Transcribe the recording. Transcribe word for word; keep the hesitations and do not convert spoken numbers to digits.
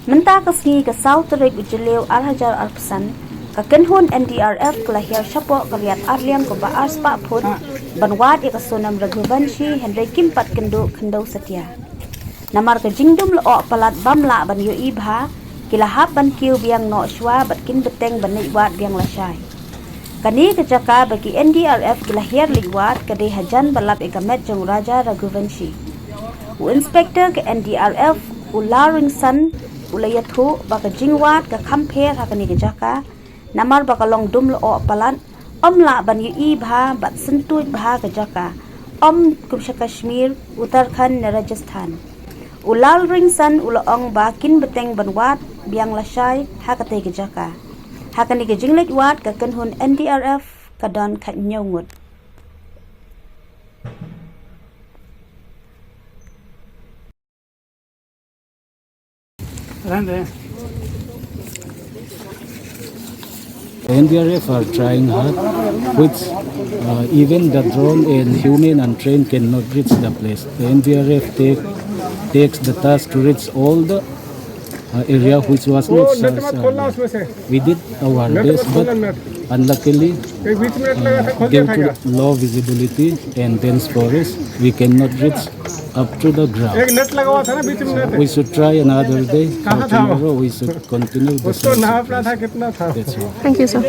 Mynta ka sngi ka saw tarik u Jylliew ar hajar arphew san, ka kynhun N D R F ka la hiar shapoh ka riat arliang kumba arspah phut ban wad ïa ka Sonam Raghuvanshi hynrei kim pat kynduh khyndew satia. Namar ka jingdum lyoh palat bym lah ban ïohi bha, ki la hap ban kiew biang noh shuwa bad kin bteng ban leit wad biang lashai. Kane ka jaka ba ki N D R F ki la hiar leit wad ka dei hajan ba lap ïa ka met jong u Raja Raghuvanshi. U inspector ka N D R F u Lalringsan u la ïathuh ba ka jingwad ka kham pher ha kane ka jaka, namar ba ka long dum lyoh palat, ym lah ban ïohi bha bad syntuid bha ka jaka, ym kum sha Kashmir, Uttarakhand ne Rajasthan. U Lalringsan u la ong ba kin bteng ban wad biang lashai ha katei ka jaka. Ha kane ka jingleit wad ka kynhun N D R F ka don khathynñiew ngut. N D R F are trying hard, which, uh, even the drone and human and train cannot reach the place. The N D R F take, takes the task to reach all the, uh, area which was not searched earlier. We did our best, but unluckily, uh, due to low visibility and dense forest, we cannot reach up to the ground. We should try another day. For tomorrow, we should continue the search operation. That's all. Thank you, sir.